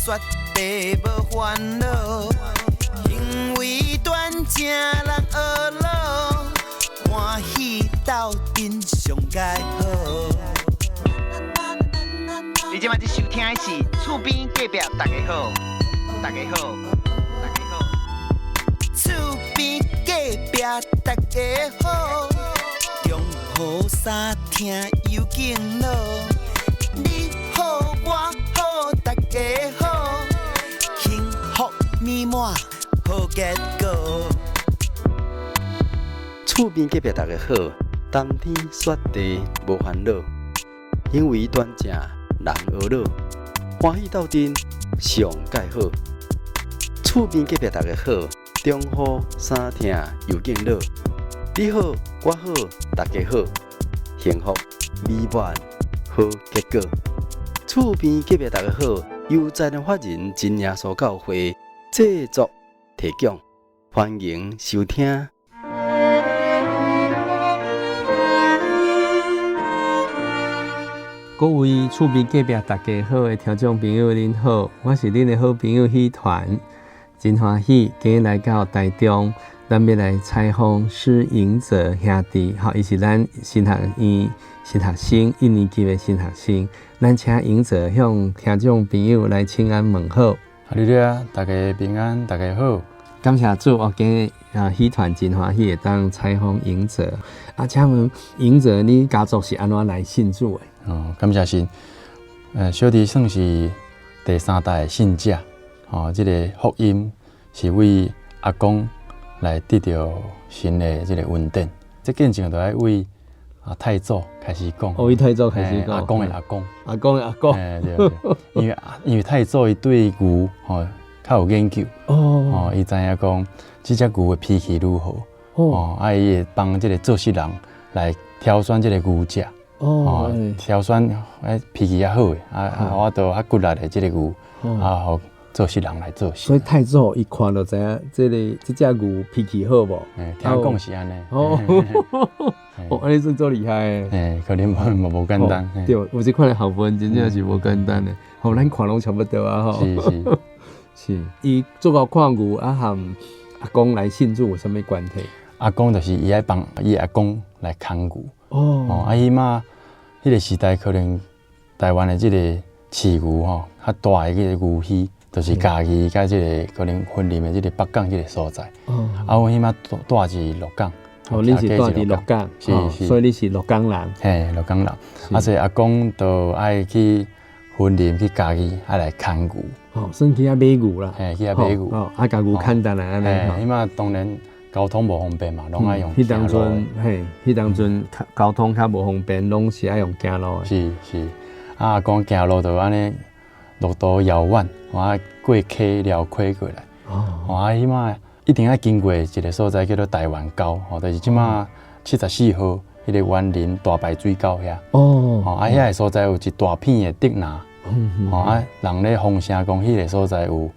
雪地無煩惱，行為端正人呵咾，歡喜鬥陣上蓋好。你這擺收聽的是厝邊隔壁大家好，大家好，大家好。厝邊隔壁大家好，中雨三聽有敬老，你好我好大家好，幸福美滿好結果。厝邊隔壁大家好，談天說地無煩惱，行為端正人呵咾，歡喜鬥陣上蓋好。厝邊隔壁大家好，中雨三聽又敬老，你好我好大家好，幸福美滿好結果。厝邊隔壁大家好，由財團法人真耶穌教會製作提供，歡迎收聽。各位厝邊隔壁大家好的聽眾朋友，恁好，我是恁的好朋友許團，真歡喜今日來到台中，咱欲來採訪施盈澤兄弟，吼，伊是咱神學院神學生一年級的神學生，咱請盈澤向聽眾朋友來請安問好。哈利路亞，大家平安，大家好。感謝主，我今日啊，許團真歡喜會當採訪盈澤。啊，請問盈澤，你家族是按怎來信主的？哦，感謝神。小弟算是第三代的信者。哦，這個福音是為阿公來得著神的這個恩典。這見證就愛為太祖開始講。哦，為太祖開始講。阿公的阿公。阿公的阿公。對對。因為太祖伊對牛吼較有研究。哦。哦，伊知影講這隻牛的脾氣如何。哦。啊，伊會幫這個做穡人來挑選這個牛食。哦，挑選脾氣較好的，啊，我都較骨力的這個牛，啊，予做穡人來做穡。所以太祖伊看就知影，這個這隻牛脾氣好無？聽講是按呢。哦，哦，按呢算足厲害的。可能無簡單。對，有這款的學問真正是無簡單的。吼，咱看攏差不多啊，吼。是是是，伊做到看牛啊，和阿公來信主有啥物關係？阿公就是伊愛幫伊阿公來牽牛。哦，啊，彼馬彼個時代可能台灣的這個飼牛吼，較大的彼個牛墟，就是嘉義佮這個可能雲林的這個北港這個所在。哦，啊，阮彼馬住佇鹿港。哦，你是住佇鹿港，是是，所以你是鹿港人。嘿，鹿港人。啊，所以阿公就愛去雲林去嘉義，愛來牽牛。哦，算去遐買牛啦。嘿，去遐買牛。哦，啊，共牛牽轉來按呢。彼馬當然交通無方便嘛，攏愛用。彼當陣，嘿，彼當陣交通較無方便，攏是愛用行路的。是是，啊，阿公行路就按呢，路途遙遠，啊，過溪寮溪過來。哦。啊，彼馬一定愛經過一個所在叫做台灣溝，吼，就是這馬74號彼個員林大排水溝遐。哦。吼，啊，遐个所在有一大片的竹林。吼，啊，人咧風聲講，彼個所在有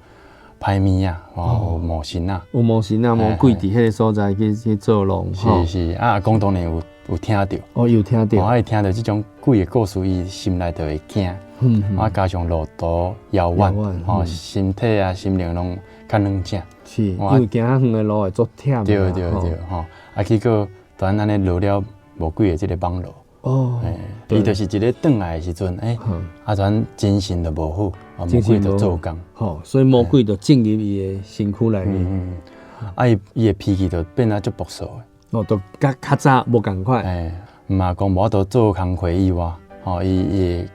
歹物仔，吼，有魔神仔，有魔神仔、魔鬼佇彼個所在去作弄。是是，啊，阿公當然有聽著。哦，有聽著。啊，伊聽著這種鬼的故事，伊心內就會驚。啊，加上路途遙遠，吼，身體啊、心靈攏較軟正。是，因為行較遠的路會足忝。對對對，吼，啊，結果就按呢落了魔鬼的這個網路。哦，伊就是一个轉來的時陣，欸，啊，陣精神就無好，魔鬼就做工，吼，所以魔鬼就進入伊的身軀內面，啊，伊伊的脾氣就變啊足暴躁的，哦，就佮較早無仝款，欸，毋嘛講無法度做工課以外，吼，伊伊的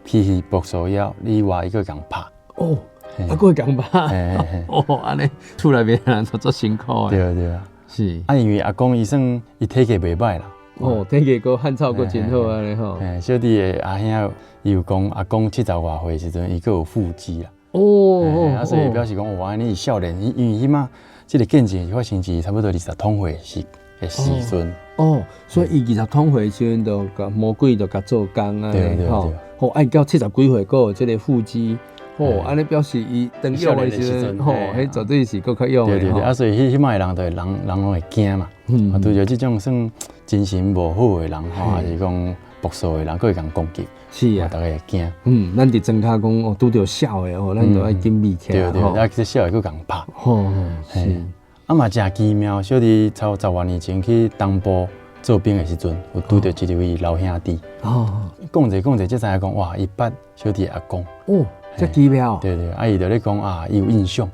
脾氣暴躁了以外，伊閣共拍，哦，啊，閣會共拍，哦，按呢厝內面的人都足辛苦的，對對啊，是，啊，因為阿公伊算伊體格袂䆀啦。哦，體格閣漢草閣真好按呢吼。嘿，小弟的阿兄伊有講，阿公70外歲時陣，伊閣有腹肌啦。哦，啊，所以表示講，哇，你少年，因為彼馬這個見證是發生佇差不多二十通歲時的時陣。哦，所以伊二十通歲時陣就共魔鬼就共做工按呢吼。吼，啊，伊到70幾歲閣有這個腹肌，吼，按呢表示伊當勇的時陣，吼，彼絕對是閣較勇的。對對對，啊，所以彼彼馬的人就會人人攏會驚嘛。啊，對著這種算精神無好的人吼，還是講暴躁的人，閣會共攻擊。是啊，逐家會驚。嗯，咱佇莊跤講哦，拄著痟的哦，咱就愛緊備起來。對對，啊，這痟的閣共拍。吼，是。啊嘛誠奇妙，小弟差十外年前去東部做兵的時陣，有拄著一位老兄弟。哦，講者講者，才知影講哇，伊捌小弟阿公。哦，遮奇妙。對對，啊，伊就咧講啊，伊有印象，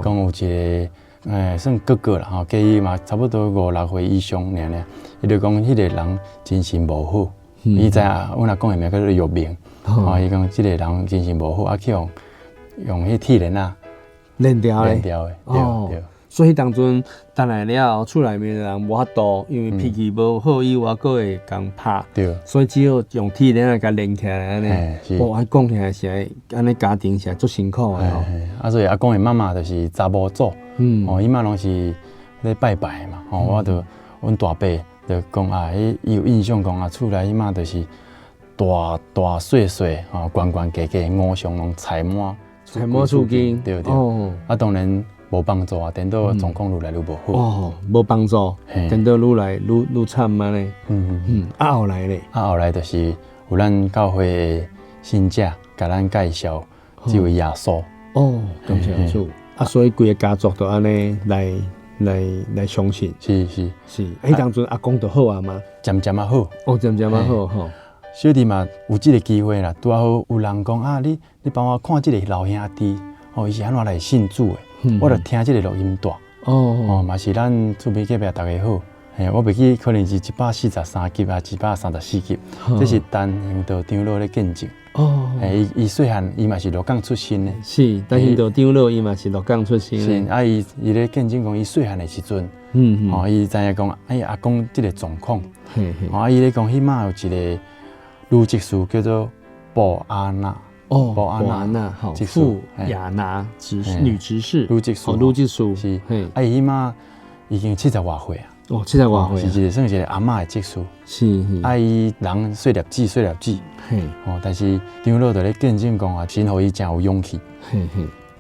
講有一個算哥哥啦，吼，佮伊嘛差不多五六歲以上爾爾。伊就講彼個人精神無好，伊知影阮阿公的名叫做玉明，吼，伊講這個人精神無好，啊去用彼鐵鏈仔連掉的，連掉的，對對。所以當陣等來了後，厝內面的人無法度，因為脾氣無好以外，閣會共拍，對，所以只好用鐵鏈來共連起來按呢。哦，啊講起來是按呢家庭是足辛苦的吼。啊，所以阿公的媽媽就是查某祖，哦，伊嘛攏是咧拜拜嘛，吼，我就阮大伯就講啊，伊有印象講啊，厝內彼馬就是大大細細吼，懸懸低低五常攏踩滿，踩滿厝間，對對。啊，當然。無幫助啊，顛倒狀況愈來愈無好。哦，無幫助，顛倒愈來愈愈慘按呢。啊後來咧？啊後來就是有咱教會的信者共咱介紹這位耶穌。哦，感謝主。啊，所以規个家族都按呢來來來相信。是是是。彼當陣阿公就好啊嗎？漸漸仔好。哦，漸漸仔好吼。小弟嘛有這个機會啦，拄仔好有人講啊，你幫我看這个老兄弟，哦，伊是按怎來信主的？我就聽這个錄音帶，哦，嘛是咱厝邊隔壁逐家好，嘿，我袂記可能是143集啊，134集，這是陳興道長老咧見證。哦，嘿，伊細漢伊嘛是鹿港出身的，是陳興道長老伊嘛是鹿港出身的。是啊，伊咧見證講，伊細漢的時陣，哦，伊知影講，哎，阿公這个狀況，哦，伊咧講，彼馬有一個女執事叫做布阿娜。哦，布阿娜，好，傅亞娜執女執事，女執事，女執事是，啊，伊彼馬已經70外歲啊，哦，70外歲，是一個算一個阿嬤的執事，是，啊，伊人細粒子，細粒子，哦，但是長老就咧見證講啊，神予伊誠有勇氣，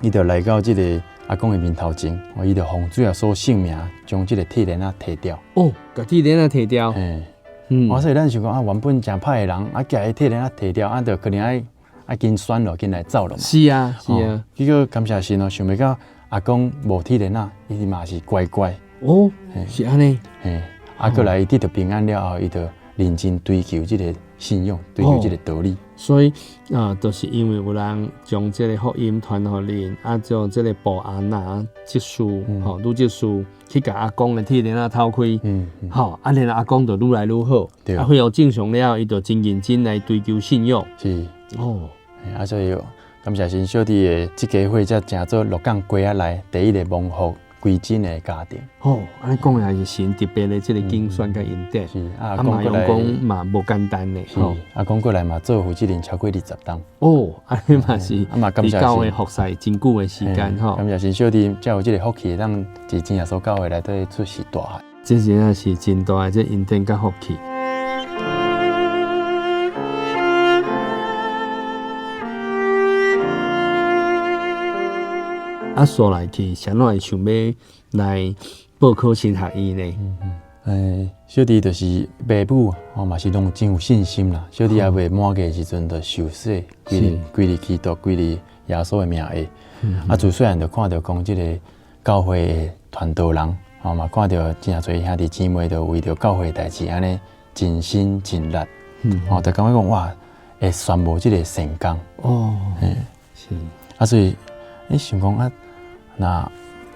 伊就來到這個阿公的面頭前，哦，伊就奉主耶穌聖名將這個鐵鏈仔提掉，哦，共鐵鏈仔提掉，哦，所以咱想講啊，原本誠歹的人，啊，共伊鐵鏈仔提掉，啊，就可能愛。啊，緊選咯，緊來走咯嘛。是啊，是啊。結果感謝神哦，想袂到阿公無鐵鏈仔，伊嘛是乖乖。哦，是按呢。嘿，啊，過來伊得著平安了後，伊就認真追求這个信仰，追求這个道理。所以啊，就是因為有人將這个福音傳予恁，啊，將這个布阿娜執事，吼，女執事去共阿公的鐵鏈仔偷開，吼，啊，然後阿公就愈來愈好，啊，恢復正常了後，伊就真認真來追求信仰。是。哦。啊，所以感謝神，小弟的這家伙才成做鹿港街仔內第一个蒙福歸真的家庭。哦，按呢講也是神特別的這个揀選佮恩典。是啊，嘛用講嘛無簡單的。是，啊，講過來嘛做負責人超過20冬。哦，按呢嘛是，啊嘛感謝教會服侍真久的時間吼。感謝神，小弟才有這个福氣，當佇真耶穌教會內底出世大漢。這真正是真大的這恩典佮福氣。啊，煞來去，啥物會想欲來報考神學院呢？小弟就是爸母哦，嘛是攏真有信心啦。小弟猶未滿月的時陣，就受洗，歸入基督，歸入耶穌的名下。啊，自細漢就看著講這个教會的傳道人，哦嘛看著真濟兄弟姊妹，就為著教會代誌按呢盡心盡力。哦，就感覺講哇，會羨慕這个善工。哦，是。啊，所以你想講啊，若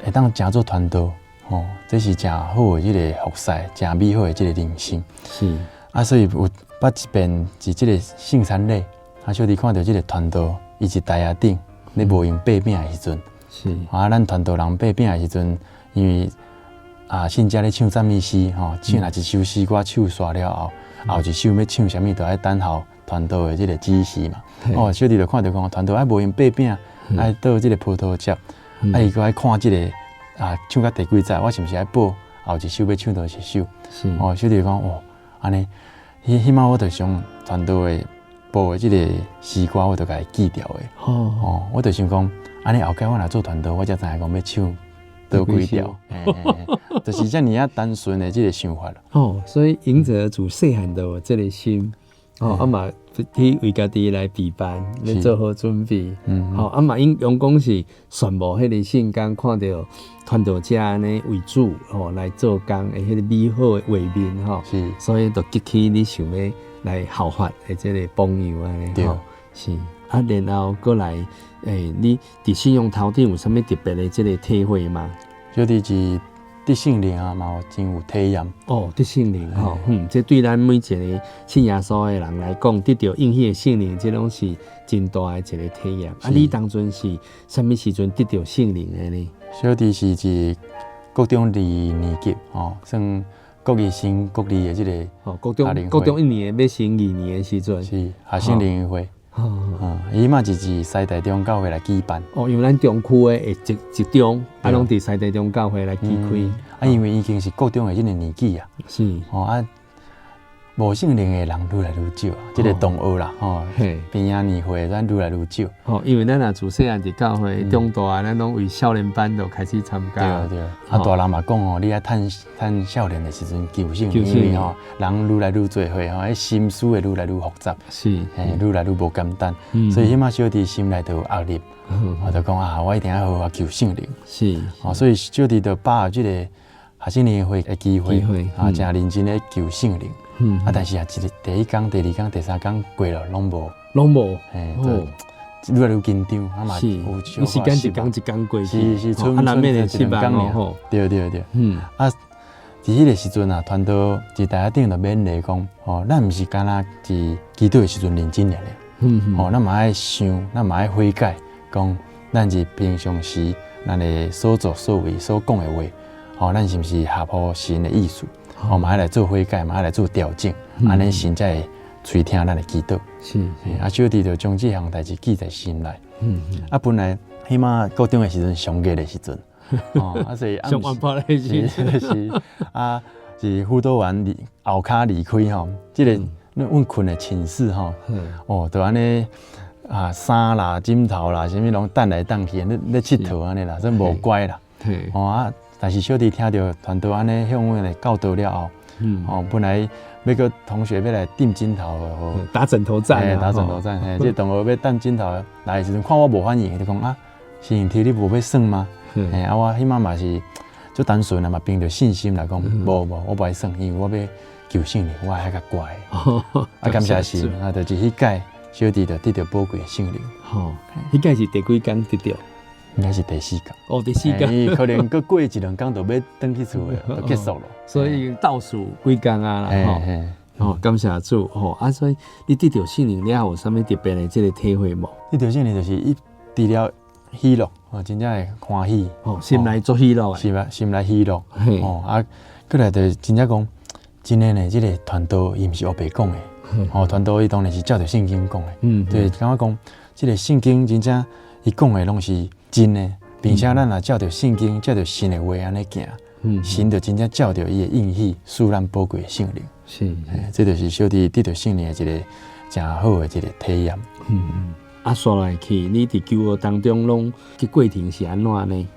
會當成做傳道，吼，這是誠好的這个服侍，誠美好的這个人生。是。啊，所以有捌一遍是這个聖餐禮，啊，小弟看著這个傳道，伊佇台仔頂咧無閒擘餅的時陣，是。啊，咱傳道人擘餅的時陣，因為啊，信者咧唱讚美詩，吼，唱若一首詩歌唱煞了後，後一首欲唱啥物，都愛等候傳道的這个指示嘛。哦，小弟就看著講，傳道愛無閒擘餅，愛倒這个葡萄汁，啊，伊閣愛看這个啊，唱到第幾節，我是毋是愛報後一首欲唱佗一首？是。哦，小弟講哦，按呢，彼擺我就想傳道的報的這个詩歌，我就共伊記牢的。哦，我就想講，按呢後蓋我若做傳道，我才知影講欲唱佗幾條，就是遮爾仔單純的這个想法。哦，所以贏者自細漢就有這个心，哦，啊嘛去為家己來備辦，咧做好準備。吼，啊嘛，𪜶講講是羨慕彼個瞬間，看著傳道者按呢為主吼來做工的彼個美好的畫面吼，所以就激起你想欲來效法的這个榜樣按呢。對。是啊，然後閣來，你佇信仰頭頂有啥物特別的這个體會嗎？小弟是得聖靈啊，嘛有真有體驗。哦，得聖靈吼，這對咱每一个信耶穌的人來講，得著應許的聖靈，這攏是真大的一个體驗。啊，你當陣是啥物時陣得著聖靈的呢？小弟是佇國中二年級吼，算國一升國二的這个哦，國中一年欲升二年的時陣，是學生聯誼會。伊嘛是佇西台中教會來舉辦。哦，因為咱中區的會集中，啊，攏佇西台中教會來舉開。啊，因為已經是國中的這个年紀啊。哦啊，無聖靈的人愈來愈少啊，這个同學啦，吼，邊仔年歲咱愈來愈少。吼，因為咱若自細漢佇教會長大，咱攏為少年班就開始參加。對對。啊，大人嘛講吼，你愛趁趁少年的時陣求聖靈，因為吼人愈來愈濟歲吼，彼心思會愈來愈複雜，愈來愈無簡單。所以彼擺小弟心內就有壓力，我就講啊，我一定愛好好求聖靈。哦，所以小弟就把握這个學生聯誼會的機會，啊，誠認真咧求聖靈。啊，但是啊，一个第一工、第二工、第三工過了，攏無，攏無，愈來愈緊張，啊嘛，有時間一工一工過去，是是，賰賰一兩工爾，對對對，啊，佇彼个時陣啊，傳道佇台仔頂就勉勵講，吼，咱毋是干焦佇祈禱的時陣認真爾爾，吼，咱嘛愛想，咱嘛愛悔改，講咱佇平常時，咱的所作所為、所講的話，吼，咱是毋是合乎神的意思？吼，嘛愛來做悔改，嘛愛來做調整，按呢神才會垂聽咱的祈禱。啊，小弟就將這項代誌記在心內。啊，本來彼擺國中的時陣上熱的時陣，哦，啊，所以上活潑的時陣，是啊，是輔導員離後跤離開吼，這个阮睏的寢室吼，哦，就按呢啊，衫啦、枕頭啦，啥物攏擲來擲去，咧咧𨑨迌按呢啦，算無乖啦。哦啊，但是小弟聽著傳道按呢向阮來教導了後，哦，本來欲閣同學欲來擲枕頭，打枕頭戰，打枕頭戰，嘿，這個同學欲擲枕頭來的時陣，看我無反應，就講啊，星期天你無欲耍嗎？嘿，啊，我彼擺嘛是足單純啊，嘛憑著信心來講，無無，我無愛耍，因為我欲求聖靈，我愛較乖。啊，感謝神，啊，就是彼屆小弟就得著寶貴的聖靈。吼，彼屆是第幾工得著？應該是第四工。哦，第四工。伊可能閣過一兩工就欲轉去厝了，就結束了。所以倒數幾工啊啦，吼，哦，感謝主，吼，啊，所以你得著聖靈了後有啥物特別的這个體會無？得著聖靈就是伊除了喜樂，哦，真正會歡喜，哦，心內足喜樂的，是啊，心內喜樂，哦，啊，閣來就是真正講，真的呢，這个傳道伊毋是烏白講的，哦，傳道伊當然是照著聖經講的，對，感覺講這个聖經真正伊講的攏是真的，並且咱若照著聖經、照著神的話按呢行，神就真正照著伊的應許賜咱寶貴的聖靈。這就是小弟得著聖靈的一个誠好的一个體驗。啊，煞來去，你佇求學當中攏這過程是按怎呢？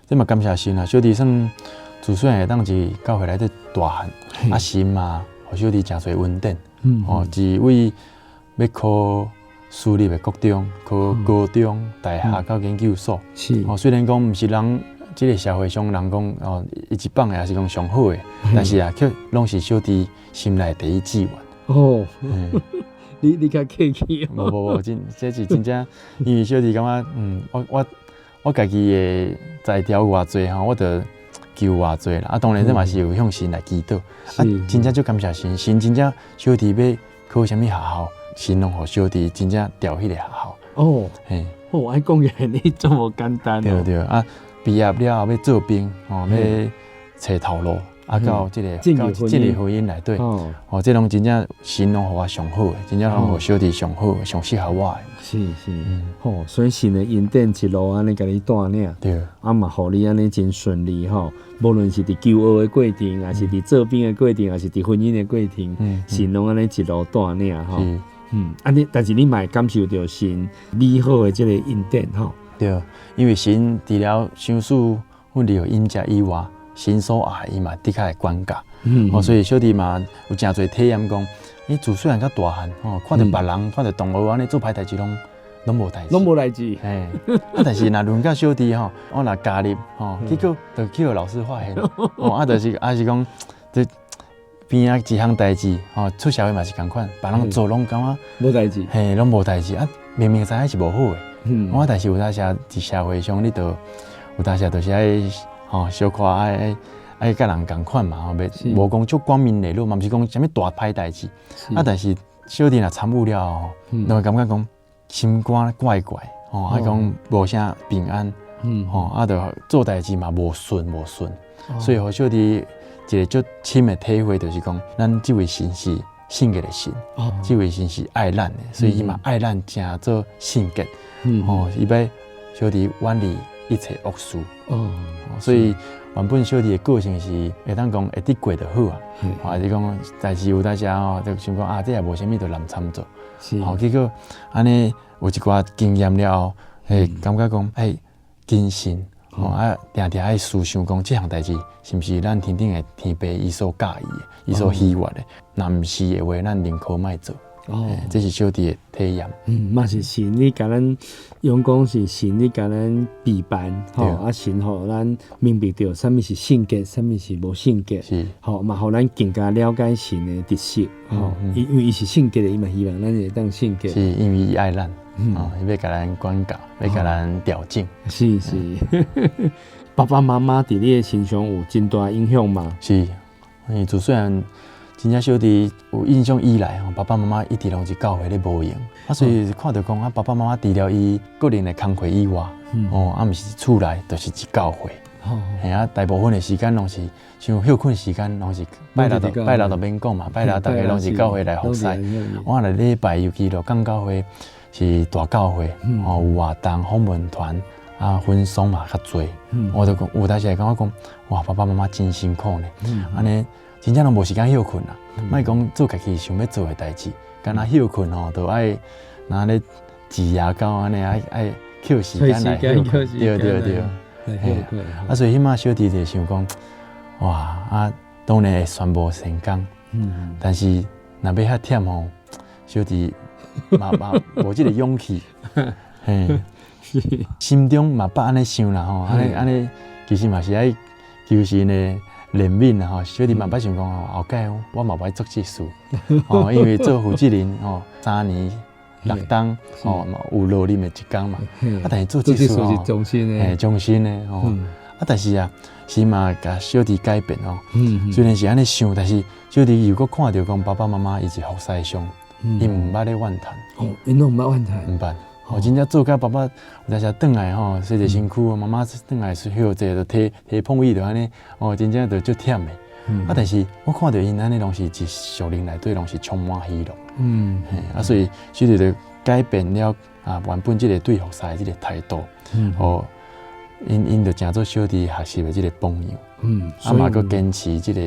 這嘛感謝神啊！小弟算自細漢會當佇教會內底大漢，啊神嘛，予小弟誠濟恩典。哦，自位欲考私立的國中、考高中、大學到研究所。哦，雖然講毋是人這个社會上人講哦，伊一放的抑是講上好的，但是啊，卻攏是小弟心內第一志願。哦，你較客氣。無無無，真這是真正，因為小弟感覺，我家己的才調偌濟吼，我就求偌濟啦。啊，當然這嘛是有向神來祈禱。啊，真正足感謝神，神真正小弟欲考啥物學校，神攏予小弟真正調彼个學校。哦，嘿，哦，按講起來你這麼簡單。對對啊，畢業了後欲做兵，吼，欲揣頭路。啊，到這个進入婚姻內底，哦，這攏真正神攏予我上好的，真正攏予小弟上好，上適合我的。是是，吼，所以神的恩典一路按呢共你帶領，啊嘛，予你按呢真順利吼。無論是佇求學的過程，抑是佇做兵的過程，抑是佇婚姻的過程，神攏按呢一路帶領吼。啊你，但是你嘛會感受著神美好的這个恩典吼。對，因為神除了賞賜阮離飲食以外，神所愛伊嘛的確會管教，哦，所以小弟嘛有誠濟體驗講，伊自細漢到大漢吼，看著別人，看著同學按呢做歹代誌攏攏無代誌，攏無代誌。嘿，啊，但是若輪到小弟吼，我若加入吼，結果就去予老師發現，哦，啊，就是啊是講，這邊仔一項代誌吼，出社會嘛是仝款，別人做攏感覺無代誌，嘿，攏無代誌啊，明明知影是無好的，我但是有當時佇社會上，你就有當時就是愛吼小可愛愛愛佮人仝款嘛吼，袂無講足光明磊落嘛，毋是講啥物大歹代誌，啊，但是小弟若參與了後，攏會感覺講心肝怪怪，吼，啊講無啥平安，吼，啊，就做代誌嘛無順無順，所以予小弟一個足深的體會，就是講咱這位神是聖潔的神，這位神是愛咱的，所以伊嘛愛咱成做聖潔，吼，伊欲小弟遠離一切惡事，所以原本小弟的個性是會當講會得過就好啊，還是講，但是有當時吼，就想講啊，這也無啥物，就難參做，吼，結果按呢有一寡經驗了後，會感覺講愛謹慎，吼啊，定定愛思想講這項代誌是毋是咱天頂的天父伊所佮意的，伊所喜悅的，若毋是的話，咱寧可莫做。哦，這是小弟的體驗。嗯，嘛是神咧共咱用講是神咧共咱備辦，吼啊神予咱明白著啥物是聖潔，啥物是無聖潔，是吼嘛，予咱更加了解神的特色，吼，因為伊是聖潔的，伊嘛希望咱會當聖潔。是因為伊愛咱，哦，伊欲共咱管教，欲共咱調整。是是，爸爸媽媽佇你的身上有真大影響嗎？是，因為自細漢。真正小弟有印象以來，爸爸媽媽一直攏是教會咧無閒，啊，所以看著講啊，爸爸媽媽除了伊個人的工課以外，哦，啊，毋是厝內就是佇教會，嘿啊，大部分的時間攏是像歇睏時間，攏是拜六就拜六就免講嘛，拜六逐家攏是教會來服侍。我若禮拜尤其鹿港教會是大教會，哦，有活動訪問團啊，分送嘛較濟，我就講有當時會感覺講，哇，爸爸媽媽真辛苦呢，按呢。真正攏無時間歇睏啦，莫講做家己想欲做的代誌，敢若歇睏吼，都愛若咧擠牙膏按呢，愛愛扣時間來歇睏，對對對，啊，所以彼擺小弟就想講，哇啊，當然會宣布成功，但是若欲遐忝吼，小弟嘛嘛無這个勇氣，嘿，心中嘛捌按呢想啦吼，按呢按呢，其實嘛是愛求神的憐憫啊吼，小弟嘛捌想講吼，後蓋我嘛無愛做這事，吼，因為做負責人吼，三年六冬吼，有落任的一工嘛，啊，但是做這事吼，嘿，終身的吼，啊，但是啊，是嘛共小弟改變哦，雖然是按呢想，但是小弟又閣看著講爸爸媽媽伊是服侍上，伊毋捌咧怨嘆，哦，𪜶攏毋捌怨嘆，毋捌。哦，真正做甲爸爸有當時轉來吼，洗一身軀，媽媽轉來歇者就提提碰椅就按呢，哦，真正就足忝的。啊，但是我看著𪜶按呢，攏是佇屬靈內底攏是充滿喜樂。嗯，啊，所以小弟就改變了啊，原本這個對服侍的這個態度。哦，𪜶𪜶就成做小弟學習的這個榜樣。嗯，啊嘛閣堅持這個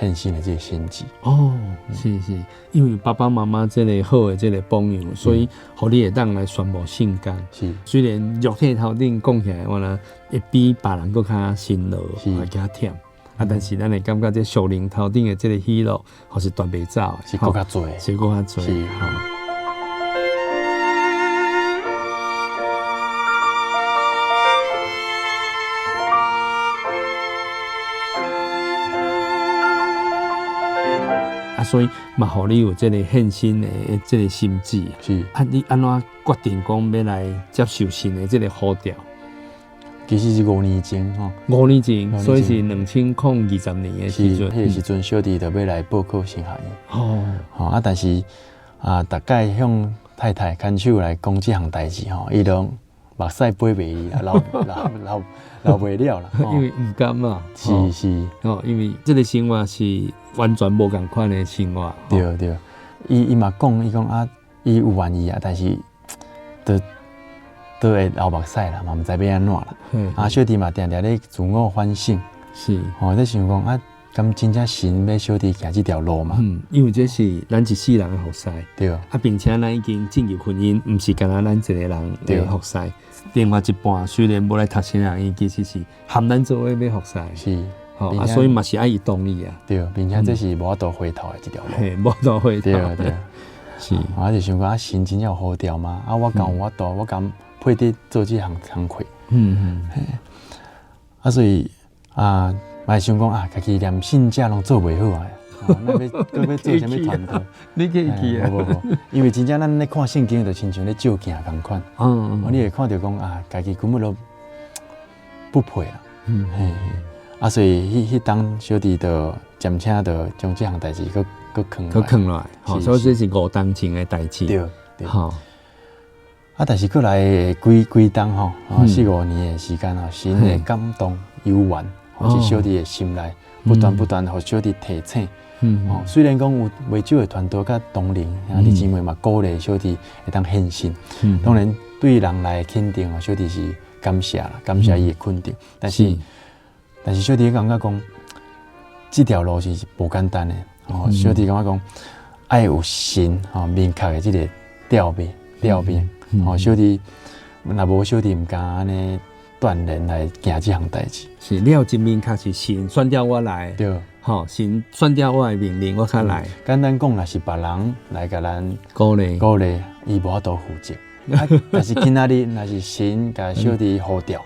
獻身的這個心志。哦，是是，因為爸爸媽媽這個好的這個榜樣，所以予你會當來宣布聖工。是，雖然肉體頭頂講起來，我若會比別人閣較辛勞，會較忝。啊，但是咱會感覺這屬靈頭頂的這個喜樂，予是斷袂走的，是閣較濟，是閣較濟。是。啊，所以嘛，予你有這個獻身的這個心志。是。啊，你按怎決定講欲來接受神的這個呼召？其實是五年前吼。五年前，所以是2020年的時陣。彼個時陣，小弟就欲來報考神學院。哦。吼啊，但是啊，逐擺向太太牽手來講這項代誌吼，伊攏目屎飛袂去啦，流流流流袂了啦。因為毋甘嘛。是是。哦，因為這個生活是完全無仝款的生活。對對，伊伊嘛講，伊講啊，伊有願意啊，但是都都會流目屎啦，嘛毋知欲按怎啦。啊，小弟嘛定定咧自我反省。是。吼，咧想講啊，敢真正神欲小弟行這條路嘛？嗯，因為這是咱一世人的服侍。對。啊，並且咱已經進入婚姻，毋是干焦咱一個人的服侍。另外一半雖然無來讀神學院，其實是含咱做伙欲服侍。是。吼啊，所以嘛是愛伊同意啊。對，並且這是無法度回頭的一條路。嘿，無法度回頭。對對，是。我就想講啊，神真正有呼召嗎？啊，我敢有法度，我敢配得做這項工課。嘿。啊，所以啊，嘛是想講啊，家己連信者攏做袂好啊，那欲閣欲做啥物傳道？你去去啊？無無無，因為真正咱咧看聖經，就親像咧照鏡仝款。你會看著講啊，家己根本都不配啦。嘿，啊，所以彼當小弟就暫且就將這項代誌閣閣囥閣囥落來，所以這是5冬前的代誌。對對。啊，但是過來幾幾冬吼，四五年的時間吼，神的感動猶原，予小弟的心內不斷不斷予小弟提醒。哦，雖然講有袂少的傳道佮同靈兄弟姊妹嘛鼓勵小弟會當獻身。當然對人來肯定哦，小弟是感謝啦，感謝伊的肯定。但是小弟感覺講，這條路是無簡單的。哦，小弟感覺講，愛有神吼明確的這个調命調命。吼，小弟若無小弟毋敢按呢斷然來行這項代誌。是，你有真明確是神選召我來。對。吼，神選召我的命令，我較來。簡單講，若是別人來共咱鼓勵鼓勵，伊無法度負責。但是今仔日，若是神共小弟呼召，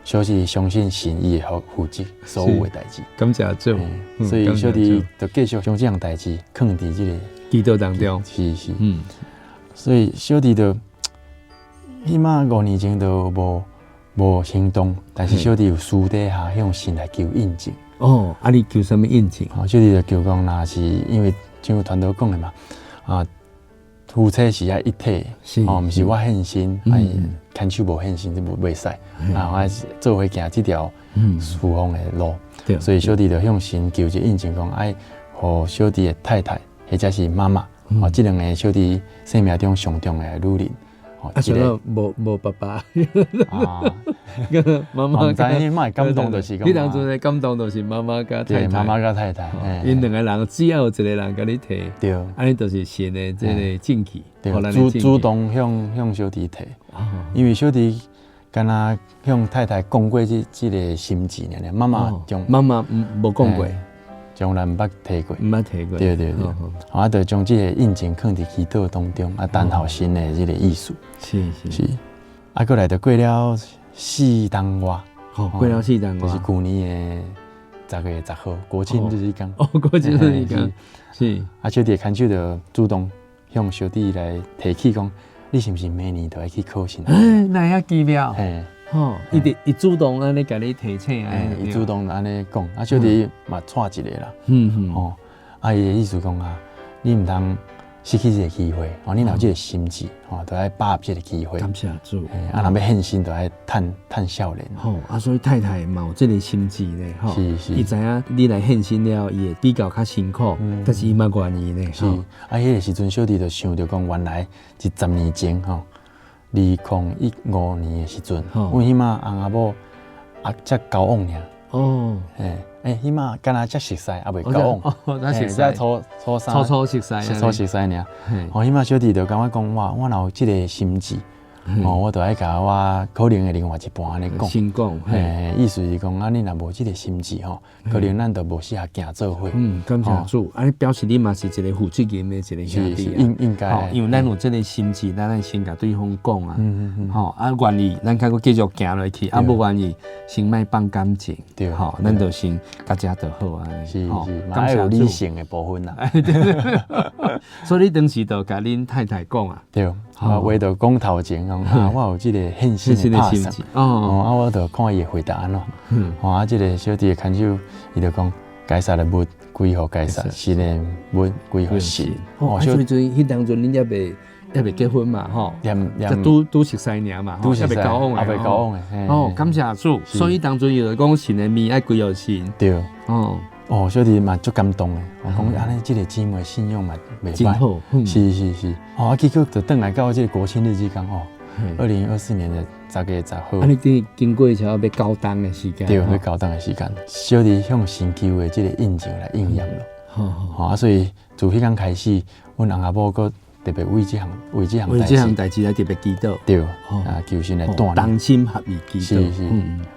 小弟相信神伊會負責所有的代誌。感謝主。所以小弟就繼續將這項代誌囥佇這个祈禱當中。是是。所以小弟就彼馬5年前就無行動，但是小弟有私底下向神來求印證。哦，啊，你求啥物印證？哦，小弟就求講，若是因為像傳道講的嘛，啊，夫妻是愛一體，哦，毋是我獻身，啊，牽手無獻身，這無袂使，啊，我做伙行這條侍奉的路，所以小弟就向神求一個印證，講愛予小弟的太太或者是媽媽，哦，這兩个小弟生命中上重要的女人。啊，想到無爸爸，啊，媽媽，毋知彼擺的感動就是講，彼當陣的感動就是媽媽佮太太，媽媽佮太太，𪜶兩個人只要有一個人共你提，按呢就是神的這個證據，對，主動向小弟提，因為小弟敢若向太太講過這個心志爾爾，媽媽從媽媽無講過，從來毋捌提過，毋捌提過，對對對，啊，就將這個印證囥佇祈禱當中，啊，等候神的這個意思。是是是，啊，過來就過了四冬外，吼，過了四冬外，就是舊年的10月10號，國慶日彼工。哦，國慶日彼工，是。啊，小弟牽手就主動向小弟來提起講，你是毋是明年就愛去考神學？欸，哪會遐奇妙？嘿，吼，伊伊主動按呢共你提醒，伊主動按呢講，啊，小弟嘛掣一下啦，吼，啊，伊的意思講啊，你毋通失去這个機會，哦，你若有這个心志，吼，就愛把握這个機會。感謝主。啊，若欲獻身，就愛趁趁少年。吼，啊，所以太太嘛有這个心志咧，吼，是是。伊知影你來獻身了，伊會比較較辛苦，但是伊嘛願意咧。是，啊，彼个時陣小弟就想著講，原來是10年前吼，2015年的時陣，阮彼擺翁仔某啊才交往爾。哦，嘿，欸，彼擺敢若才熟似，猶未交往，哦，才熟似，初初三，初初熟似，初熟似爾。吼，彼擺小弟就感覺講，哇，我若有這个心志，哦，我就愛共我可能的另外一半按呢講。先講，嘿，意思是講，啊，你若無這个心志吼，可能咱就無適合行做伙。嗯，感謝主，啊，表示你嘛是一个負責任的一个兄弟啊。應應該，因為咱有這个心志，咱愛先共對方講啊。吼，啊，願意，咱較閣繼續行落去，啊，無願意，先莫放感情。對，吼，咱就先共遮就好啊。是是，嘛愛有理性的部分啦。所以你當時就共恁太太講啊。對，我話就講頭前講啊，我有這个獻身的打算。哦，啊，我就看伊會回答按怎。哦，啊，這个小弟的牽手，伊就講，該撒的物歸予該撒，神的物歸予神。哦，所以陣彼當陣恁猶未結婚嘛，吼，才拄拄熟似爾嘛，猶未交往的，猶未交往的。哦，感謝主。所以當陣伊就講神的物愛歸予神。對。哦。哦，小弟嘛足感動的，我講按呢，這个姊妹信仰嘛袂歹。是是是。哦，啊，結果就轉來到這个國慶日這工哦，2024年的10月10號。啊，你經經過差不多欲九冬的時間。對，欲九冬的時間，小弟向神求的這个印證來應驗了。吼，啊，所以自彼工開始，阮翁仔某閣特別為這項為這項為這項代誌來特別祈禱，對，啊求神來帶領，同心合意祈禱，是是，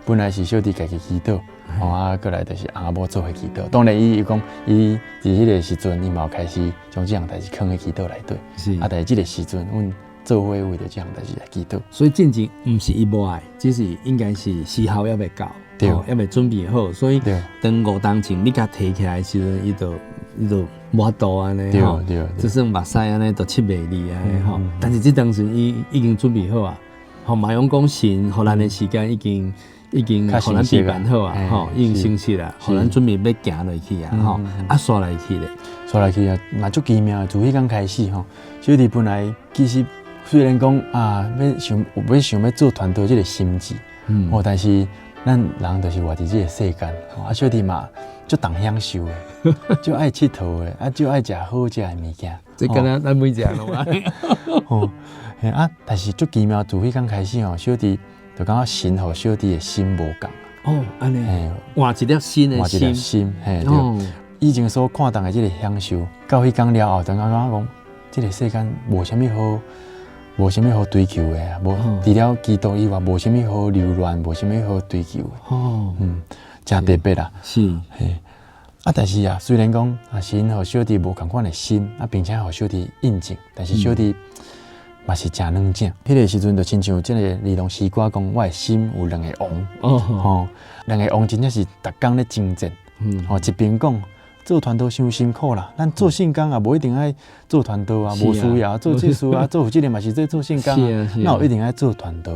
本來是小弟家己祈禱，哦啊，過來就是翁仔某做伙祈禱。當然伊伊講伊佇彼個時陣，伊嘛有開始將這項代誌囥佇祈禱內底，是啊，但是這個時陣，阮做伙為著這項代誌來祈禱。所以進前毋是伊無愛，只是應該是時候猶未到，對，猶未準備好，所以當5冬前你共提起來的時陣，伊就無法度按呢吼，就算目屎按呢都拭袂離按呢吼。但是這當時伊已經準備好啊，吼嘛用講神予咱的時間已經已經予咱備辦好啊，吼已經成熟啦，予咱準備欲行落去啊，吼啊煞來去咧，煞來去啊，嘛足奇妙的，自彼工開始吼，小弟本來其實雖然講啊，欲想欲想欲做傳道這個心志，哦，但是咱人就是活佇這個世間，啊小弟嘛足重享受的，足愛𨑨迌的，啊足愛食好食的物件。這敢若咱每一個人攏按呢。哦，嘿啊，但是足奇妙，自彼工開始吼，小弟就感覺神予小弟的心無仝。哦，按呢，換一粒新的心。換一粒心，嘿，對。以前所看重的這個享受，到彼工了後，就感覺講，這個世間無啥物好，無啥物好追求的，無除了基督以外，無啥物好留戀，無啥物好追求的。哦，嗯，誠特別啦。是，嘿，啊，但是啊，雖然講啊，神予小弟無仝款的心，啊，並且予小弟印證，但是小弟嘛是誠軟正。彼個時陣就親像這個兒童詩歌講，我的心有兩個王。哦，吼，兩個王真正是逐工咧征戰。吼，一邊講做傳道傷辛苦啦，咱做聖工也無一定愛做傳道啊，無需要做這事啊，做負責嘛是做做聖工啊，哪有一定愛做傳道？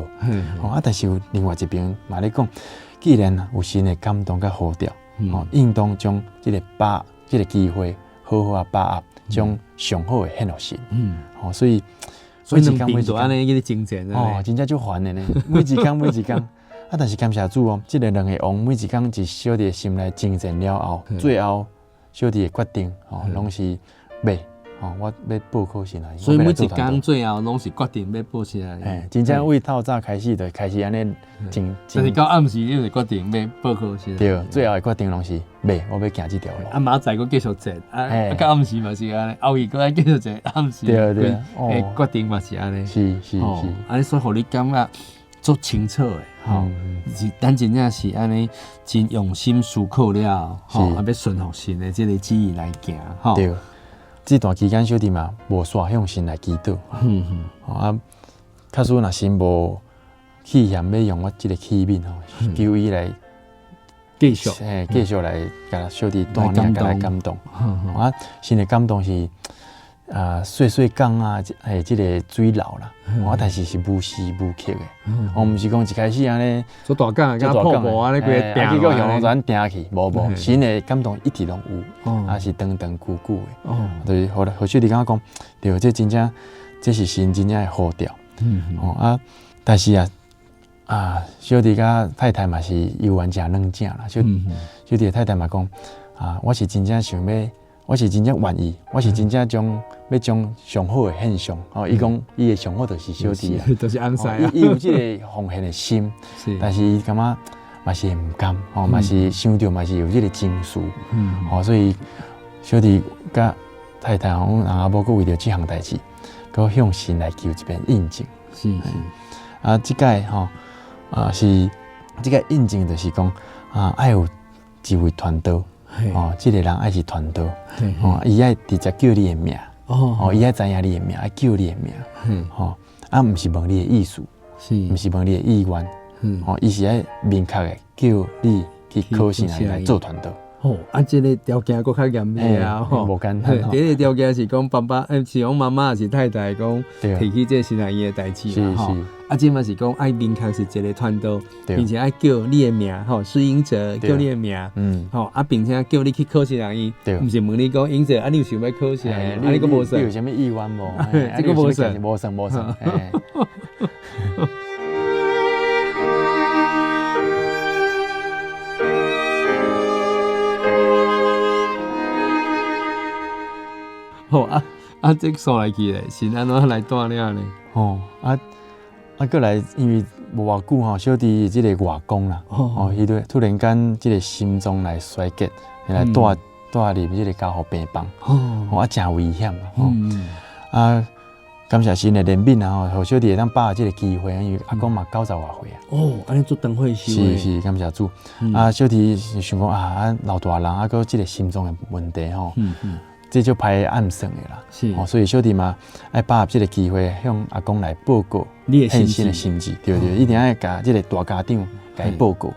吼啊，但是有另外一邊嘛咧講，既然有神的感動佮呼召，吼，應當將這個把這個機會好好啊把握，將上好的獻予神。吼，所以每一工每一工按呢去征戰哦，真正足煩的呢，每一工每一工。啊，但是感謝主哦，這個兩個王每一工佇小弟的心內征戰了後，最後小弟的決定哦，攏是欲哦，我欲報考神學院。所以每一工最後攏是決定欲報神學院。嘿，真正為透早開始就開始按呢真。但是到暗時你就決定欲報考神學院。對，最後的決定攏是欲，我欲行這條路。啊，明仔載閣繼續戰，啊，到暗時嘛是按呢，後日閣愛繼續戰，暗時。對對。決定嘛是按呢。是是是。按呢所以予你感覺足清楚的，吼，是咱真正是按呢真用心思考了，吼，啊，欲順服神的這個旨意來行，吼。對，這段期間小弟嘛無煞向神來祈禱，啊，假使若神無去嫌欲用我這個器皿吼，求伊來繼續，嘿，繼續來共小弟帶領，共來感動，啊，神的感動是。啊，細細講啊，嘿，這個水流啦，我但是是無時無刻的，我毋是講一開始按呢做大港，做瀑布按呢規个啊，結果向咱定去，無無，神的感動一直攏有，啊是長長久久的，就是予小弟感覺講，對，這真正這是神真正的呼召，哦啊，但是啊，啊，小弟佮太太嘛是猶原誠軟正啦，小小弟的太太嘛講，啊，我是真正想欲。我是真正願意，我是真正將欲將上好的獻上。哦，伊講伊的上好就是小弟啦，就是翁婿啊。伊有這個奉獻的心，但是伊感覺嘛是毋甘，哦，嘛是想著嘛是有這個情緒，哦，所以小弟佮太太，阮翁仔某閣為著這項代誌，閣向神來求一遍印證。是是。啊，這擺吼，啊是這個印證，就是講啊，愛有一位傳道。哦，這個人愛是傳道，哦，伊愛直接叫你的名，哦，伊愛知影你的名，愛叫你的名，吼，啊，毋是問你的意思，毋是問你的意願，哦，伊是愛明確的叫你去考神學院來做傳道。哦，啊，這個條件閣較嚴格啊，吼，無簡單。第一個條件是講爸爸，是講媽媽，抑是太太講提起這個神學院的代誌嘛，吼。啊，這嘛是講愛明確是一個傳道，並且愛叫你的名，吼，施英哲叫你的名，嗯，吼，啊，並且叫你去考神學院，毋是問你講英哲，啊，你有想欲考神學院？啊，你閣無算，你有啥物意願無？這個無算，無算，無算。好啊啊！這煞來去咧，是按怎來帶領呢？吼啊啊！過來，因為無偌久吼，小弟這個外公啦，哦，彼個突然間這個心臟來衰竭，來帶帶入這個加護病房，哦，啊，誠危險啊！啊，感謝神的憐憫啊！吼，予小弟會當把握這个機會，因為阿公嘛九十外歲啊。哦，按呢做長歲壽。是是，感謝主。啊，小弟想講啊，啊老大人啊，閣這个心臟的問題吼，這足歹暗算的啦。是。哦，所以小弟嘛愛把握這个機會，向阿公來報告你的獻身的心志，對對，一定愛共這个大家長共伊報告。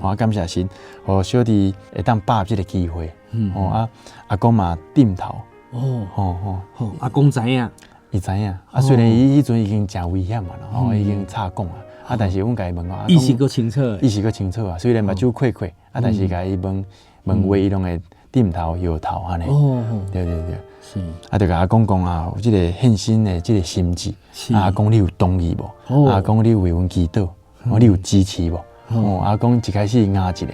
哦，感謝神，予小弟會當把握這个機會。哦啊，阿公嘛點頭。哦哦，阿公知影。伊知影，啊，雖然伊彼陣已經誠危險啊，吼，已經插管啊，啊，但是阮共伊問講，意識閣清楚，意識閣清楚啊，雖然目睭開開，啊，但是共伊問問話，伊攏會點頭搖頭按呢。哦，對對對，是。啊，就共阿公講啊，有這個獻身的這個心志，啊，阿公你有同意無？阿公你有為阮祈禱，哦，你有支持無？哦，阿公一開始訝一下。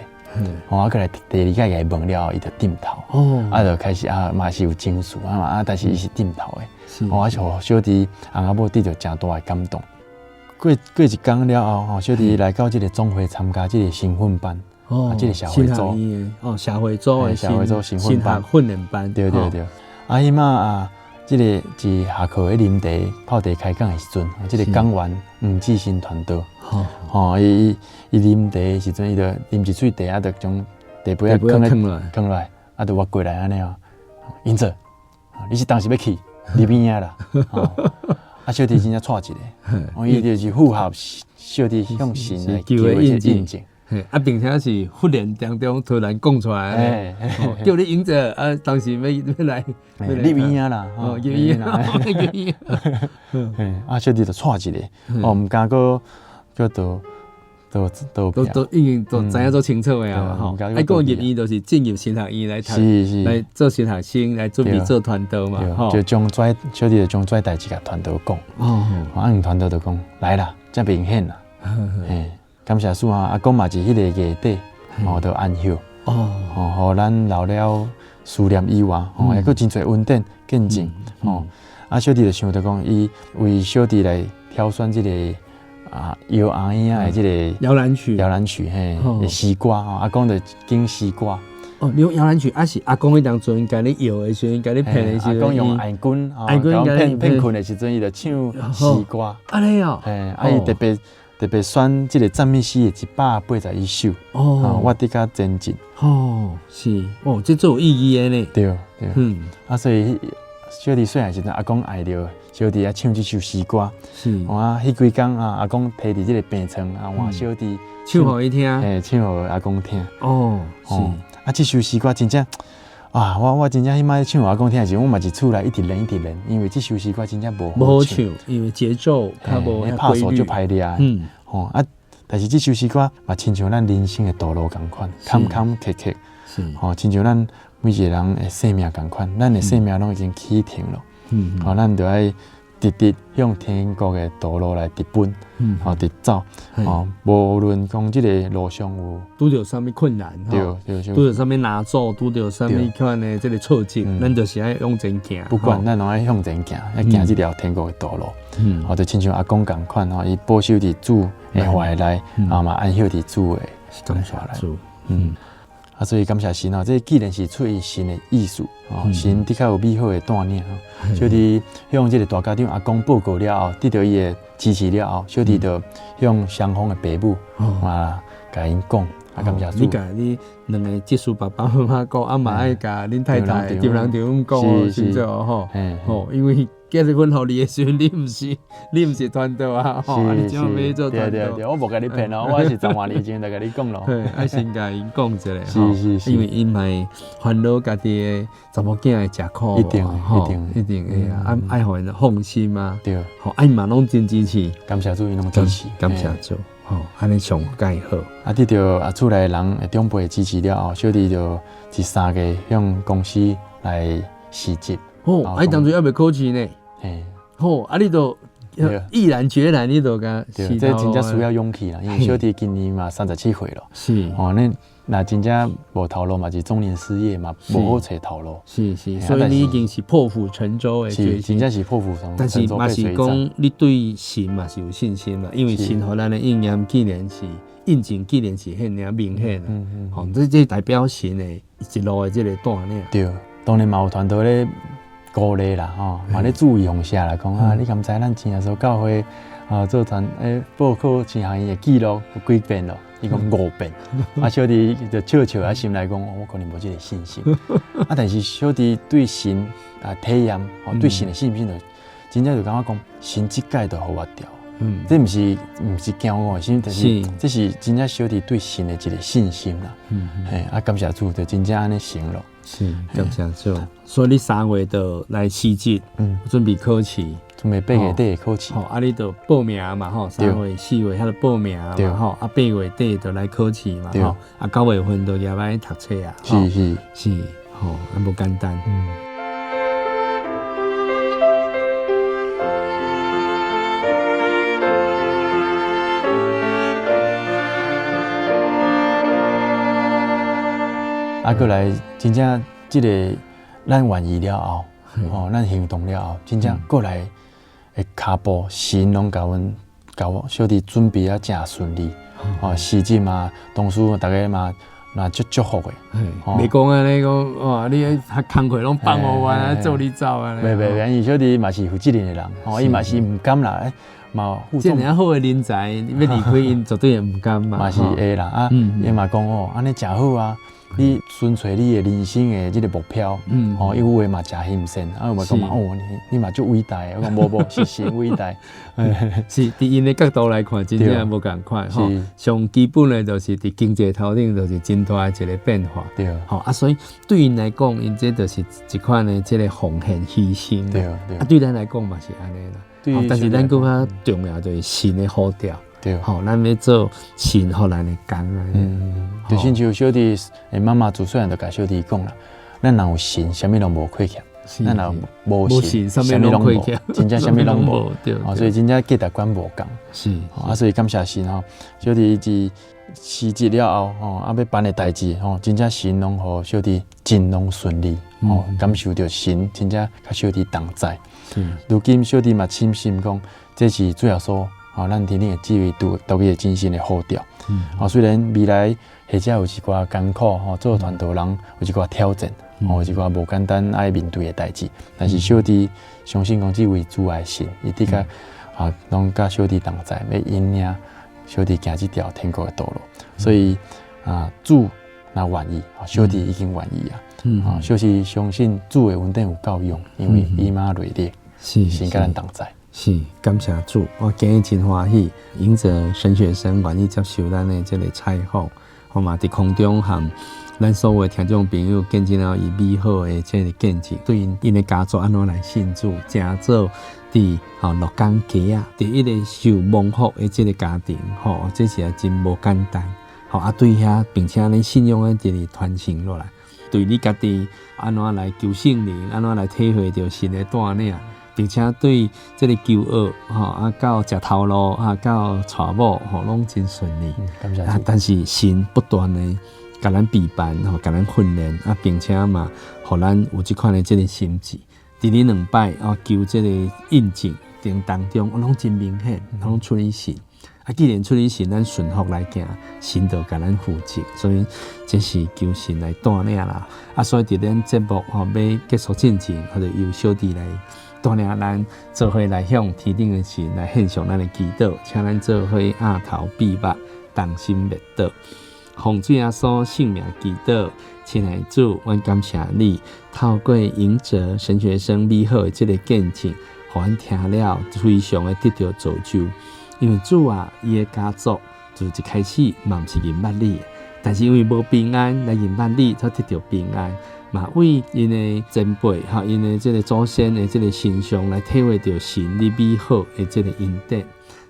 哦，啊，閣來第二擺共伊問了後，伊就點頭。哦，啊，就開始啊，嘛是有情緒啊嘛，啊，但是伊是點頭的。哦，啊，予小弟翁仔某得著誠大的感動。過過一工了後，吼，小弟來到這个總會參加這个新訓班。哦，這个社會組。哦，社會組的社會組新訓班訓練班。對對對。啊，彼擺啊，這个是下課咧啉茶泡茶開講的時陣，這个講員黃志新傳道。吼，伊伊啉茶的時陣，伊就啉一喙茶啊，就將茶杯仔囥咧囥落來，啊，就倚過來按呢哦。英澤，你是當時欲去入院啊啦？啊，小弟真正掣一下，哦，伊就是符合小弟向神來求的印證。啊，並且是忽然當中突然講出來，叫你英澤啊，當時欲欲來入院啊啦，哦，入院，入院。啊，小弟就掣一下，哦，毋敢閣。閣都都都都已經都知影做清楚的啊！吼，啊，講入院就是進入神學院來讀，來做神學生，來準備做傳道嘛。吼，就將這小弟就將這代誌共傳道講。哦，啊，黃傳道就講來啦，遮明顯啦。嘿，感謝主啊！阿公嘛是彼個月底，吼，就安息。哦，吼，予咱留了思念以外，吼，還閣真濟恩典見證。吼，啊，小弟就想著講，伊為小弟來挑選這个。啊，搖阿嬰仔的這个搖籃曲，搖籃曲嘿，詩歌吼，阿公就揀詩歌。哦，你用搖籃曲，啊是阿公彼當陣共你搖的時陣，共你騙的時陣，阿公用愛棍，愛棍騙騙睏的時陣，伊就唱詩歌。按呢哦，嘿，啊伊特別特別選這个讚美詩的181首。哦，我得較前進。哦，是，哦，這足有意義的呢。對對，啊，所以小弟細漢時陣，阿公愛著小弟啊唱這首詩歌。是。啊，彼幾工啊，阿公提佇這个病床啊，換小弟唱予伊聽。嘿，唱予阿公聽。哦，是。啊，這首詩歌真正啊，我真正彼擺唱予阿公聽的時陣，我嘛是厝內一直練一直練，因為這首詩歌真正無無好唱，因為節奏較無遐拍數足歹掠。嗯。吼啊，但是這首詩歌嘛，親像咱人生的道路仝款，坎坎坷坷。是。吼，親像咱每一個人的生命仝款，咱的生命攏已經啟程了。嗯。吼，咱就愛直直向天國的道路來直奔，吼，直走。吼，無論講這个路上有拄著啥物困難，對對，拄著啥物難阻，拄著啥物款的這个挫折，咱就是愛往前行。不管咱攏愛向前行，愛行這條天國的道路。嗯。吼，就親像阿公仝款吼，伊保守佇主的懷內，啊嘛安息佇主的感謝主。嗯。啊，所以感謝神哦，這既然是出於神的意思，哦，神的確有美好的帶領吼。小弟向這个大家長阿公報告了後，得著伊的支持了後，小弟就向雙方的爸母啊，共𪜶講，啊，感謝主。你共你兩个執事爸爸媽媽講，啊嘛愛共恁太太、丈人丈母講，是毋是吼？吼，因為結婚予你的時陣，你毋是傳道啊，吼，你怎欲做傳道？對對對，我無共你騙哦，我是十外年前就共你講咯。愛先共𪜶講一下，是是是，因為𪜶嘛會煩惱家己的查某囝會食苦，一定一定一定會啊，愛予𪜶放心啊。對，吼，啊𪜶嘛攏真支持，感謝主，𪜶攏支持，感謝主，吼，按呢上蓋好。啊，得著啊厝內人的長輩支持了後，小弟就這三個向公司來辭職。哦，啊，當陣猶未考試呢。嘿，好，啊，你就毅然決然，你就共對，這真正需要勇氣啦，因為小弟今年嘛37歲咯。是，哦，你若真正無頭路嘛，是中年失業嘛，無好揣頭路。是是，所以你已經是破釜沉舟的決心。真正是破釜沉舟。但是嘛是講，你對神嘛是有信心啦，因為神予咱的應驗，既然是印證，既然是遐爾明顯啦。吼，這代表神的一路的這个帶領。對，當然嘛有團隊咧。鼓勵啦，吼，嘛咧注意奉獻啦，講啊，你敢知咱真耶穌教會啊做團報考神學院的記錄有幾遍咯？伊講五遍，啊小弟就笑笑啊，心內講我可能無這个信心，啊但是小弟對神啊體驗，吼對神的信心就真正就感覺講神這擺就予我著。這毋是驕傲的心，但是這是真正小弟對神的一个信心啦。嘿，啊感謝主，就真正按呢成咯。是，感謝主。所以你3月就來辭職，準備考試，準備8月底考試。吼，啊你就報名嘛，吼，3月、4月遐就報名嘛，吼，啊8月底就來考試嘛，吼，啊9月份就入來讀冊啊。是是是，吼，啊無簡單。啊，閣來真正這个咱願意了後，吼，咱行動了後，真正閣來的跤步，神攏共阮共我小弟準備啊，誠順利。吼，時節嘛，當初逐个嘛嘛足祝福的。袂講按呢講，哇，你彼工課攏放予我，做你走按呢。袂袂袂，因為小弟嘛是負責任的人，吼，伊嘛是毋甘啦，嘛這爾好的人才，欲離開𪜶絕對會毋甘嘛。嘛是會啦，啊，伊嘛講哦，按呢誠好啊。你純粹你的人生的這个目標，吼，伊有的嘛誠欣羨，啊，有嘛講嘛，哦，你嘛足偉大的，我講無無，是神偉大。是佇𪜶的角度來看，真正無仝款吼。上基本的就是佇經濟頭頂，就是真大的一个變化。對，吼啊，所以對𪜶來講，𪜶這就是一款的這个奉獻犧牲。對對。啊，對咱來講嘛是按呢啦。但是咱閣較重要就是神的呼召。對，吼，咱欲做神予咱的工啊。就親像小弟的媽媽自細漢就共小弟講啦，咱若有神，啥物攏無虧欠；咱若無神，啥物攏虧欠，真正啥物攏無。對，所以真正價值觀無仝。是，啊，所以感謝神吼，小弟自辭職了後吼，啊，欲辦的代誌吼，真正神攏予小弟真攏順利，吼，感受著神真正佮小弟同在。如今小弟嘛深信講，這是主耶穌。吼，咱天頂的這位獨獨一的真神的呼召。吼，雖然未來或者有一寡艱苦，吼，做傳道人有一寡挑戰，吼，有一寡無簡單愛面對的代誌，但是小弟相信講這位主愛神，伊的確啊，攏佮小弟同在，欲引領小弟行這條天國的道路。所以啊，主若願意，小弟已經願意啊。啊，小弟相信主的恩典有夠用，因為以馬內利，是神佮咱同在。是，感謝主，我今日真歡喜，迎澤神學生願意接受咱的這个採訪，好嘛？佇空中和咱所有的聽眾朋友見證了伊美好的這个見證，對𪜶的家族按怎來信主，成做佇吼鹿港街仔，佇一个受蒙福的這个家庭，吼，這是也真無簡單，吼啊，對遐並且恁信仰的一直傳承落來，對你家己按怎來求聖靈，按怎來體會著神的帶領。並且對這个求學，吼啊，到食頭路，啊，到娶某，吼，攏真順利。感謝。啊，但是神不斷的共咱備辦，吼，共咱訓練，啊，並且嘛，予咱有這款的這个心志。佇你兩擺啊求這个印證頂當中，攏真明顯，攏出於神。啊，既然出於神，咱順服來行，神就共咱負責，所以這是求神來帶領啦。啊，所以佇咱節目吼欲結束進前，我就由小弟來帶領咱做伙來向天頂的神來獻上咱的祈禱，請咱做伙額頭閉目，同心默禱，奉主耶穌聖名祈禱，親愛的主，阮感謝你，透過迎澤神學生美好的這个見證，予阮聽了非常的得著造就。因為主啊，伊的家族自一開始嘛毋是認捌你，但是因為無平安來認捌你，才得著平安。嘛為𪜶的前輩吼，𪜶的這个祖先的這个身上來體會著神你美好的這个恩典。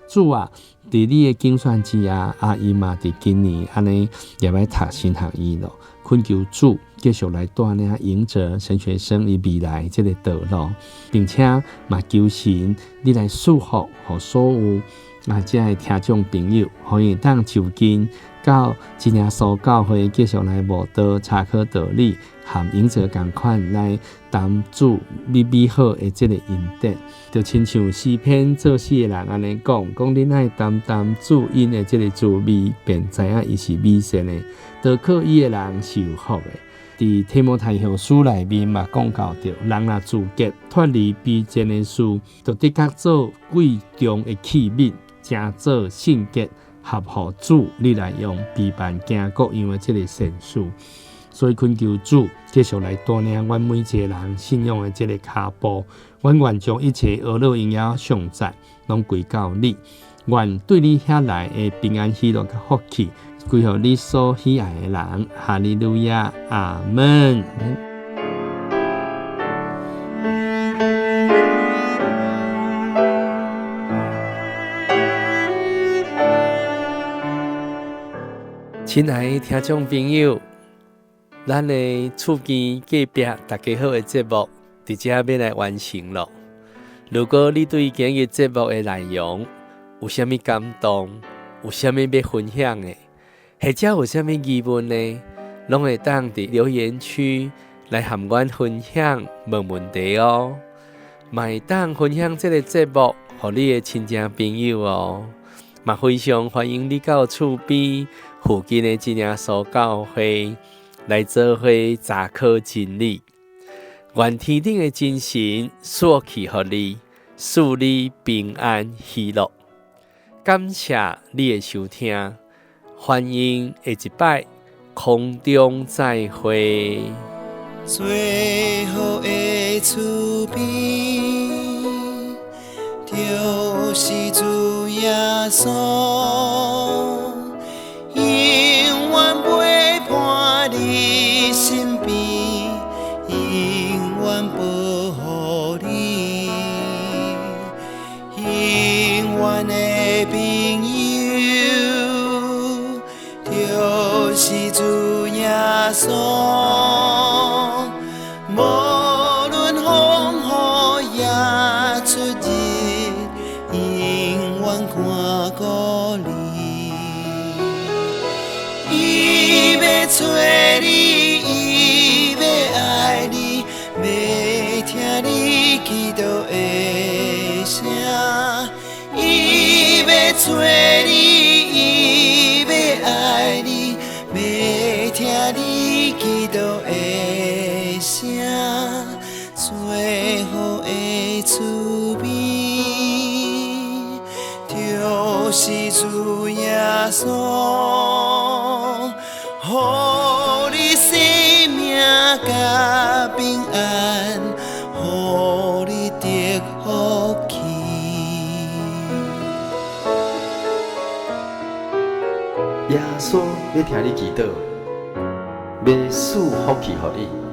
主啊，佇你的揀選之下，啊，伊嘛佇今年按呢入來讀神學院咯。懇求主繼續來帶領迎澤神學生伊未來這个道路，並且嘛求神你來賜福予所有啊，遮个聽眾朋友，予𪜶會當就近到真耶穌教會繼續來慕道查考道理，和迎澤仝款來擔主美美好的這个恩典，就親像詩篇作詩的人按呢講，講恁愛擔擔主恩的這个滋味，便知影伊是美善的，投靠伊的人是有福的。佇提摩太後書內面嘛講到著，人若自潔脫離卑賤的事，就的確做貴重的器皿，成做聖潔，合乎主你來用，備辦行各樣的這个善事。所以懇求主繼續來帶領阮每一个人信仰的這个跤步，阮願將一切惡惱榮耀頌讚攏歸到你，願對你遐來的平安喜樂佮福氣，歸予你所喜愛的人。哈利路亞，阿門。親愛的聽眾朋友，咱的厝邊隔壁大家好的節目，佇遮欲來完成囉。如果你對今日節目的內容有啥物感動，有啥物欲分享的，或者有啥物疑問呢，攏會當佇留言區來和阮分享問問題哦。嘛會當分享這个節目予你的親戚朋友哦。嘛非常歡迎你到厝邊附近的真耶穌教會來做伙查考真理。願天頂的真神賜福予你，賜你平安喜樂。感謝你的收聽，歡迎下一擺空中再會。最好的厝邊，就是主耶穌，永遠陪伴你身邊，永遠保護你，永遠的朋友，就是主耶穌。無論風雨也出入，永遠看顧你。伊欲揣你，伊欲愛你，欲聽你祈禱的聲。伊欲揣你，伊欲愛你，欲聽你祈禱的聲。最好的厝邊，就是主耶穌，予你生命佮平安，予你得福氣。耶穌欲聽你祈禱，欲賜福氣予你。